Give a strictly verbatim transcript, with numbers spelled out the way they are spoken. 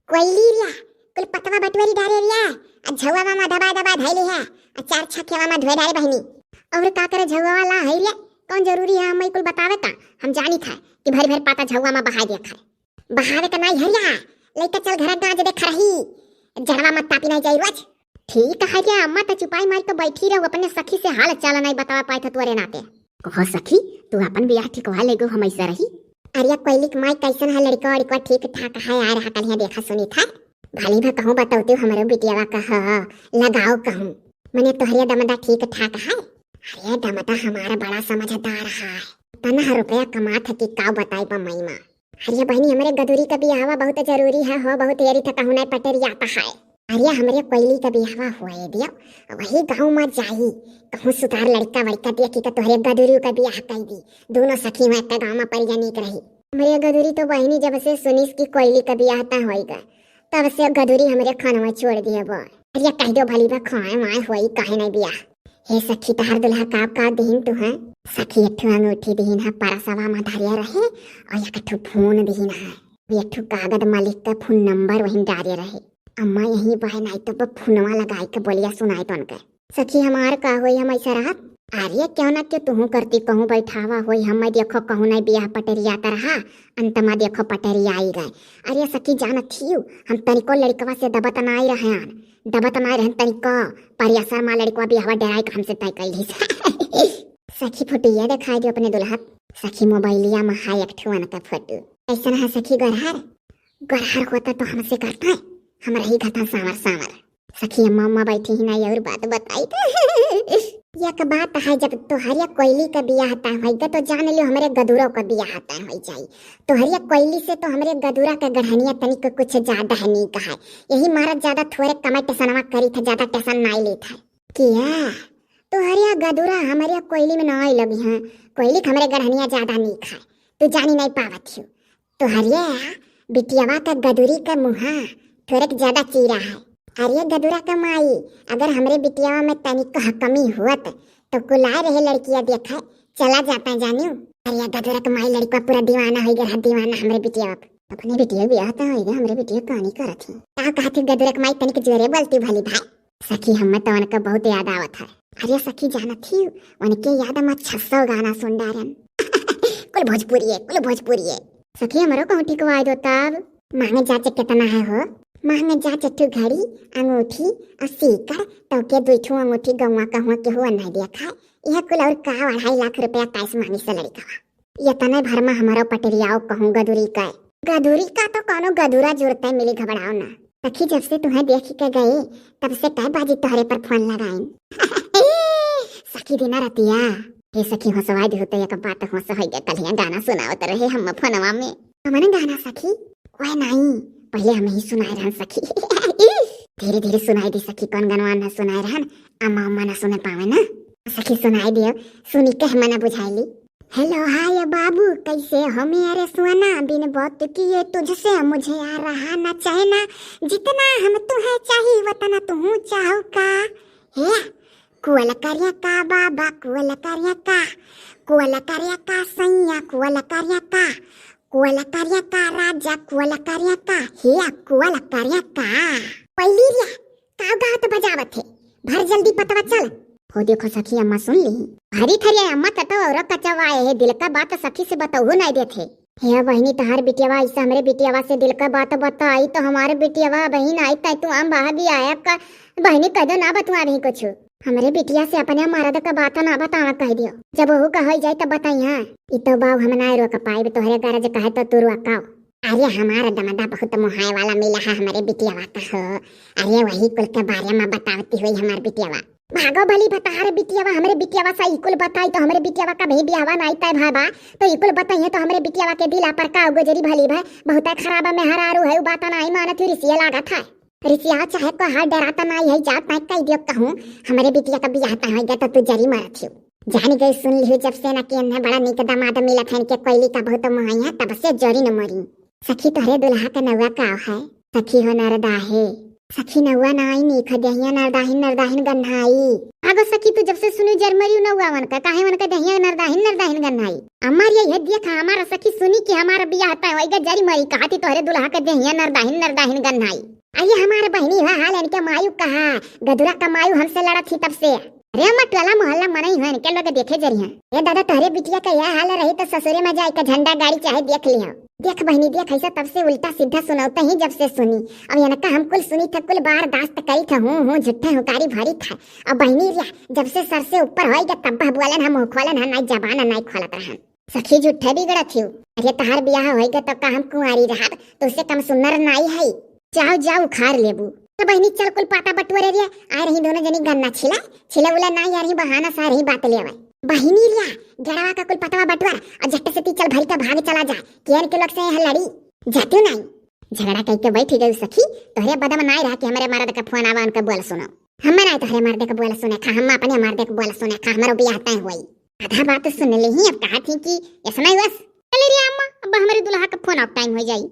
कोइली रिया, कुल पतवा बटोरी डारे रिया, आ झउवा मा दबा दबा धइली है, आ चार छक्के मा धोए डारे बहिनी। और का करे झउवा वाला है रिया, कौन जरूरी है हमें कुल बतावे का? हम जानी था कि भरी भरी पाता झउवा मा बहाए दिया खाए। बहावे का नाई हरिया, लइका चल घर गाज दे खरही, जड़वा मत तापी नाई जाई रोज। ठीक है क्या अम्मा, तो चुपाई मार के बैठी रहो, अपने सखी से हाल चाल नाई बतावा पाए था तोरे नाते। कहो सखी, तू अपन बियाह ठिकवा लेगो, हम ऐसा रही। अरे कोइली के माई कैसन है, लड़का वड़का ठीक ठाक है, आ रहा कलिया देखा सुनी था। भली भा कहूँ बतौती हमरे बिटियावा का ह, लगाओ कहूँ। मने तोहरे दमदा ठीक ठाक है। अरे दमदा हमारा बड़ा समझदार है, तना रुपया कमात है कि का बताई बा मई मा। अरे बहिनी, हमरे गदुरी का बियाहवा बहुत जरूरी है हो, बहुत देरी तक कहूँ नहीं पटेरियाता है। अरे हमरे कोइली का बियाहवा होए दियो, वही गाँव मा जाई, कहूँ सुतार लड़का वड़का देखी का तोहरे गदुरी का बियाह कर दी, दोनों सखी में एक गाँव मा परिया नीक रही। हमरे गदुरी तो बहिनी जब से सुनिस कि कोइली का बियाह ता होई गा, तब से गदुरी हमरे खानवा छोड़ दिए बा। अरे कह दो भली बा खाए वाए होई, काहे नहीं बियाह। हे सखी, तहार दुल्हा का का दिहिन तू है? सखी, एक ठो अंगूठी दिहिन है, परसवा मा धरिया रहे, और एक ठो फोन दिहिन है, एक ठो कागद मा लिख के फोन नंबर वहीं डारे रहे। अम्मा यहीं बहे, नाई तो फोनवा लगाई के बोलिया सुनाई तो उनके। सखी, हमार का होई, हम ऐसा रहत? अरे क्यों ना क्यों तुहू करती कहूँ बैठावा होई, हम देखो कहूँ नहीं बियाह पटेरिया तरहा, अंत मा देखो पटेरिया आई गए। अरे सखी, जानत हियू, हम तनिको लड़कवा से दबत नाई रहन, दबत नाई रहन तनिको, परिया शर्मा लड़कवा बियाहवा डराई के हमसे तय कैली। सखी, फोटोया दिखाई दो अपने दुल्हा। सखी, मोबाइलिया मा है एक ठो उनका फोटो। कैसन है सखी गरहर? गरहर होता तो हमसे करता है, हम रही घता सांवर सांवर। सखी, अम्मा, अम्मा बैठी ही नहीं और बात बताई तो। एक बात है, जब तोहरिया कोइली का बियाह तय होई गा तो जान लियो हमरे गदुरो का बियाह तय होई जाई। तोहरिया कोइली से तो हमरे गदुरा का गढ़निया तनिक कुछ ज्यादा है नीक है, यही मारा ज्यादा थोरे कमाई टेसनवा करी था, ज्यादा टेसन नाई ली था। किया तोहरिया गदुरा हमरे कोइली में नाई लगी है, कोइली के हमरे गढ़निया ज्यादा नीक है, तू जानी नहीं पावत हो। तोहरिया बिटियावा का गदुरी का मुहा थोरेक ज्यादा चीरा है। अरे गदुरा का माई, अगर हमरे बिटियावा में तनिक कमी हुअत तो कुलाए रहे लड़किया देखे चला जाता जानियो। अरे गदुरा का माई, लड़का पूरा दीवाना होई गया, दीवाना हमरे बिटियावा पे। अपने बिटिया बियाह तो होई गया, हमरे बिटिया कहानी करत ही। का कहत ही गदुरा का माई, तनिक जोरे बोलती भली भाई। सखी, हमें तो उनका बहुत याद आवत है। अरे सखी, जानत ही उनके याद में छह सौ गाना सुन डारन। कुल भोजपुरी है, कुल भोजपुरी है। सखी, हमरो कहूँ ठिकवाई दो तब। मांगे जाचे कितना है हो? मांगे जाचे ठू घड़ी, अंगूठी और सीकर, तो के दुई ठू अंगूठी गौवा कहूँ के हो नहीं देखा। यह कुल और का अढ़ाई लाख रुपया कैश मांगी से लड़का। ये तने भर में हमरो पटेरियाओ कहूँ गदुरी का। गदुरी का तो कोनो गदुरा जुरते मिली, घबराओ ना। सखी, जब से तुम्हें देख के गए, तब से कै बाजी तोहरे पर फोन लगाइन। सखी, दिना रतिया। हे सखी, हंसवाई दे होते एक बात, हंस होई गया, कलिया गाना सुनावत रहे हम फोनवा में। हमने गाना सखी? ओए नहीं, पहले हम ही सुनाए रहन सखी। धीरे धीरे सुनाई दी सखी, कौन गनवा ना सुनाए रहन, अम्मा अम्मा ना सुने पावे ना। सखी सुनाई दियो, सुनी के हम ना बुझाइली। हेलो हाय बाबू, कैसे हो मेरे सोना, बिन बात किए तुझसे मुझे आ रहा ना चैना, जितना हम तुम्हें चाहिए वतना तुम चाहो का। हे कुल करिया का बाबा, कुल करिया का, कुल करिया का सैया, कुल करिया का, कुल करिया का राजा, कुल करिया का, हे कुल करिया का। पहली रिया, का गात बजावत है, भर जल्दी पतवा चल। हो देखो सखी, अम्मा सुन ली। भरी थरिया अम्मा ततो और कचवाए है, दिल का बात सखी से बतहु नहीं देते। हे बहिनी, तहार बिटियावा ऐसे हमरे बिटियावा से दिल का बात बताई तो हमारे बिटियावा बहिन आई तै तू हम बहा भी आया का बहिनी कह दो ना बतुआ भी कुछ। हमरे बिटिया से अपने मर्द का बात ना बतावा कह दियो, जब वहू का होई जाए तब बताई। हाँ, ई तो बाऊ हम ना रोक पाइब, तोहरे गरज कहे तो तू रोकाओ। अरे हमारा दमदा बहुत मोहाए वाला मिला है हमरे बिटियावा का हो। अरे वही कुल के बारे में बतावती हुई हमार बिटियावा। भागो भली भतार बिटियावा, हमरे बिटियावा सा इकुल बताई तो हमरे बिटियावा का भी बियाहवा नाई तय भा बा, तो इकुल बताइए तो हमरे बिटियावा के दिला पर का गुजरी भली भा, बहुत खराब में हरारू है, उ बात नाई मानत ही रिसिया लागत है। रिसिया चाहे को हाथ डराता नाई है, जात नाई कह दियो कहूँ, हमरे बिटिया का बियाह तय हो गया तो तू जरी मरत हो। जान गई सुन लियो जब से ना कि इन्हें बड़ा निक दामाद मिलत है, इनके कोयली का बहुत मोहाई है, तब से जरी न मरी। सखी तोहरे दुल्हा का नौवा का है? सखी हो नरदा है। सखी नउआ नाई नीक ह, देहिया नरदाहिन नरदाहिन गन्हाई। आगो सखी, तू जब से सुनी जरमरियो नउआ वनका, काहे वनका देहिया नरदाहिन नरदाहिन गन्हाई? अम्मा रे, यह देखा हमार सखी सुनी कि हमार बियाह तय होइगा जरी मरी, कहती तोहरे दुल्हा के देहिया नरदाहिन नरदाहिन गन्हाई। अरे हमार बहिनी हुआ हाल इनके मायू कहा, गदुरा का मायू हमसे लड़त ही तब से। अरे अम्मा, टोला मोहल्ला मनई हुआ इनके लोग देखे जरिया। ए दादा, तोहरे बिटिया का यह हाल रही तो ससुरे में जाए का झंडा गाड़ी चाहे देख लिया। देख बहिनी देख, ऐसा तब से उल्टा सीधा सुनावता ही जब से सुनी। अब इनका हम कुल सुनी था, कुल बर्दाश्त करी था, हूँ हूँ झूठे हुकारी भरी था। अब बहिनी रे, जब से सर से ऊपर होइगा तब बोलन हम मुँह खोलन है, नाई जबान नाई खोलत रहन। सखी झूठे बिगड़त हियो। अरे तहार बियाह होइगा तब का हम कुंवारी रहब? तो उससे कम सुन्नर नाई है। जाओ जाओ उखाड़ लेबू। तो बहिनी चल कुल पाता बटुआ रे, आ रही दोनों जनी गन्ना छिला, छिला उला नाई आ रही बहाना सा रही बात ले आवे। बहिनी रे, गड़वा का कुल पतवा बटुआ और झट से ती चल भरी का भाग चला जा। केन के लोग से यहाँ लड़ी जाती नाई। झगड़ा कह के बैठ गई सखी, तोहरे बदम नाई रहा कि हमारे मर्द का फोन आवा उनका बोल सुनो। हम नाई तोहरे मर्द का बोल सुने खा, हम अपने मर्द का बोल सुने खा, हमारो बियाह तय हुई। आधा बात सुन ली ही, अब कहा थी कि ऐसा नहीं बस। चले रे अम्मा, अब हमारे दुल्हा का फोन ऑफ टाइम हो जाई।